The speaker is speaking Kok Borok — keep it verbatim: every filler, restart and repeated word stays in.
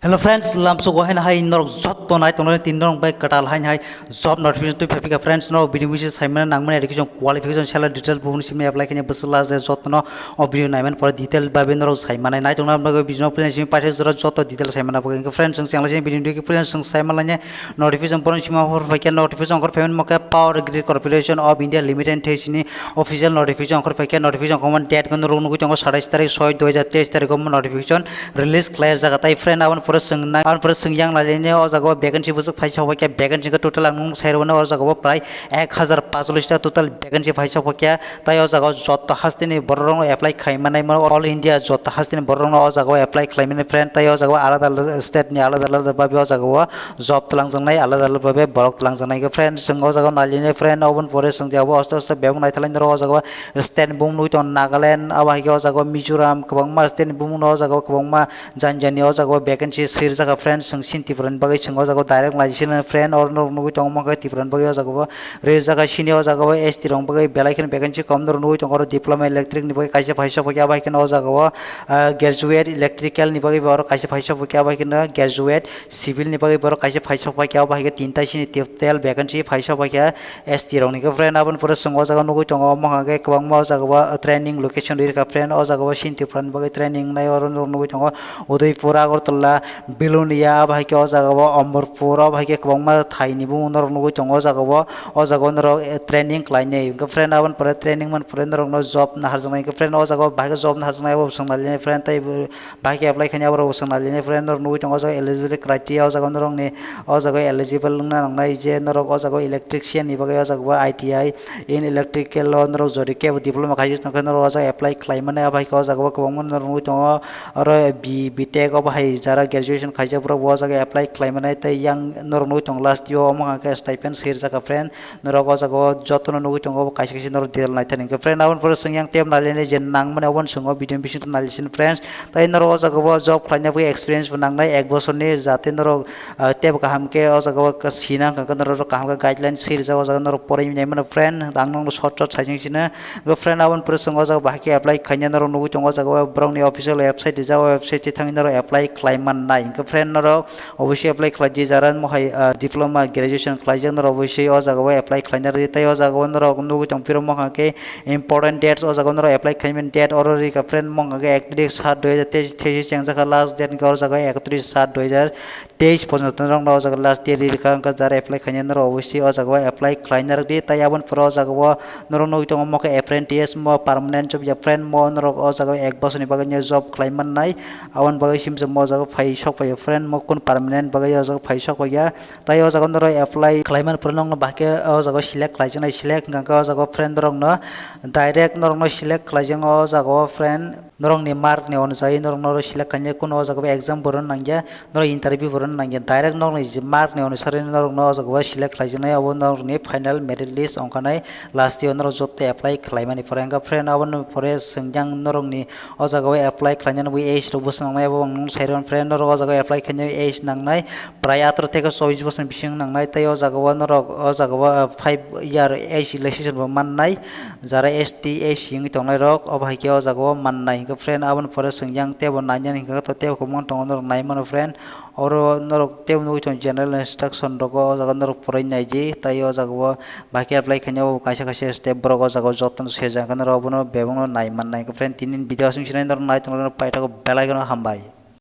Hello friends, lamsok o haino hai norok jotto nai tongnai tini norok bai kwtal haino hai job notification twi phaipika. Friends, norok bini misi saimano nangmani education qualification, salary detail, buphuru simi apply khaina bwswk last date jottono o video naiman pore detail babe norok saimanai nai tongna bagwi video no puila simi paithak jora jotto detail saimana bagwi. Hwnkhe friends, chwng chengla sini video no puila chwng saimanlainai. Notification borok simi offer phaikha, notification okhor phaimani mokhe Power Grid Corporation of India Limited thei sini official notification okhor phaikha. Notification okhormani date kono rok nugwi tongo satais tarik soi dui hajar teis tarik o notification release khlai rwjak. Tai friend, aboni pore swngnai, aboni pore swngyang nai le o jaga o vacancy bwswk phai sok phaikha, vacancy khe total ang nung sai rwmani o jaga o prai ek hajar pacholish ta total vacancy phai sok phaikha. Tai o jaga o jotto hasteni borok rok no apply khai manai mano, all India jotto hasteni borok rok no o jaga o apply khlai mani friend. Tai o jaga o alada alada state ni alada alada babe o jaga o job twlangjaknai, alada alada babe borok twlangjaknai. Hwnkhe friend, chwng o jaga o nai le nai friend, oboni pore chwng je abo aste aste bebak naithalai norok o jaga o state ni bumung nugwi tongo Nagaland, abo hai khe o jaga o Mizoram, kwbangma state ni bumung no o jaga o kwbangma jani jani o jaga o vacancy swi rwjak kha friend. Chwng chini Tripura ni bagwi chwng o jaga o direct nai sini friend, oro norok nugwi tongo mokhe Tripura ni bagwi o jaga o rwi rwjak kha sini o jaga o S T rok ni bagwi belai kheno vacancy kom norok nugwi tongo, oro diploma electric ni bagwi kaisa phai sok phaikha, abo hai kheno o jaga o ah, graduate electrical ni bagwi bo oro kaisa phai sok phaikha, abo hai kheno graduate civil ni bagwi borok kaisa phai sok phaikha, abo hai khe tinta sini total vacancy phai sok phaikha S T rok ni khe friend. Aboni pore chwng o jaga nugwi tongo, omo hwnka khe kwbangma o jaga o training location rwkha friend, o jaga o chini Tripura ni bagwi training nai oro nugwi tongo Udaipur, Agartala, Belonia, abo hai khe o jaga o Omorpur, abo hai khe kwbangma thai ni bumung norok nugwi tongo o jaga o, o jaga o norok eh, training khlai nai hwnkhe friend. Aboni pore training mani pore norok no job naharjaknai hwnkhe friend, o jaga o bahai khe job naharjaknai abo swng nai le nai friend, tai bo bahai khe apply khaina borok bo swng nai le nai friend. Norok nugwi tongo o jaga eligibility criteria, o jaga norokni o jaga eligible wngna nangnai je norok o jaga electrician ni bagwi o jaga bo I T I in electrical o norok jodi kebo diploma khai tongkhe norok o jaga apply khlai mani. Abo hai khe o jaga bo kwbangma norok nugwi tongo oro B, B tech obo hai jara graduation khaijak borok bo o jaga apply khlai mani. Tai yang norok nugwi tongo last year omo hwnka khe stipend swi rwjak kha friend. Norok o jaga o jotono nugwi tongo, obo kaisa kaisa norok detail naithani hwnkhe friend. Aboni pore chwng yang tei nailainai je nangmani obo chwng o video ni bisingtwi nailaisini friends. Tai norok o jaga o job khlaina bagwi experience bo nangnai ek bosorni, jate norok ah, teibo kaham khe o jaga o sina hwnkha khe norok kaham khe guideline swi rijak, o jaga norok poroi nai mano friend. Ang norokno short short saising sino hwnkhe friend. Aboni pore chwng o jaga bahai khe apply khaina norok nugwi tongo, o jaga o borokni official website rijak, o website thangwi norok apply khlai mannai hwnkhe friend. Norok obviously apply khlai di, jara mohai ah, diploma graduation khlaijak norok obviously o jaga o apply khlaina rwdi. Tai o jaga o norok nugwi tong phiro mokha khe important dates, o jaga o norok apply khlaimani date oro rikha friend, mokha khe ek tarik sat dui hajar teis thesis chengjak kha last date hwnkhe o jaga o ekatris sat dui hajar teis porjonto norok no o jaga last date rikha. Hwnkhe jara apply khaina norok obviously o jaga o apply khlaina rwdi. Tai aboni pore o jaga o norok nugwi tongo mokha apprentice mo permanent job ya friend, mo norok o jaga o ek bosorni bagwi job khlai mannai. Aboni bagwi simsa mo o jaga phai sok phaio friend, mo kun permanent bagwi o jaga phai sok phaiya. Tai o jaga norok apply khlaimani pore nokno bahai khe o jaga select khlaijaknai, select hwnkha khe o jaga friend norokno direct norokno select khlaijaknai o jaga o friend. Norokni mark ni onusai norokno select khainai, kuno o jaga exam bo rwna nangya, norok interview bo rwna nangya, direct norokni je mark ni onusari norokno o jaga select khlaijaknai, obo norokni final merit list ongkhanai. Last year norok joto apply khlaimani pore hwnkha friend. Aboni pore chwng yang norokni o jaga o apply khlainani bagwi age rok bwswk nangnai, abo ang nung sai rw friend. Norok o jaga o apply khainani age nangnai prai ataro theke chobbish bosor ni bising nangnai. Tai o jaga o norok o jaga o five year age relaxation bo mannai, jara S T, S C wngwi tongnai rok, obo hai khe o jaga o mannai hwnkhe friend. Aboni pore chwng yang teibo nainani hwnkhe teibo kwbangma tongo, norok nai mano friend. Oro norok teibo nugwi tongo general instruction rogo, o jaga norok poroi naidi. Tai o jaga o bahai khe apply khaina o kaisa kaisa step borok o jaga o jotono sejak hwnkhe norok obono bebakno nai mannai. Friend, tini video aswk sinai norok nai tongna paithakgo, belai kheno hambai.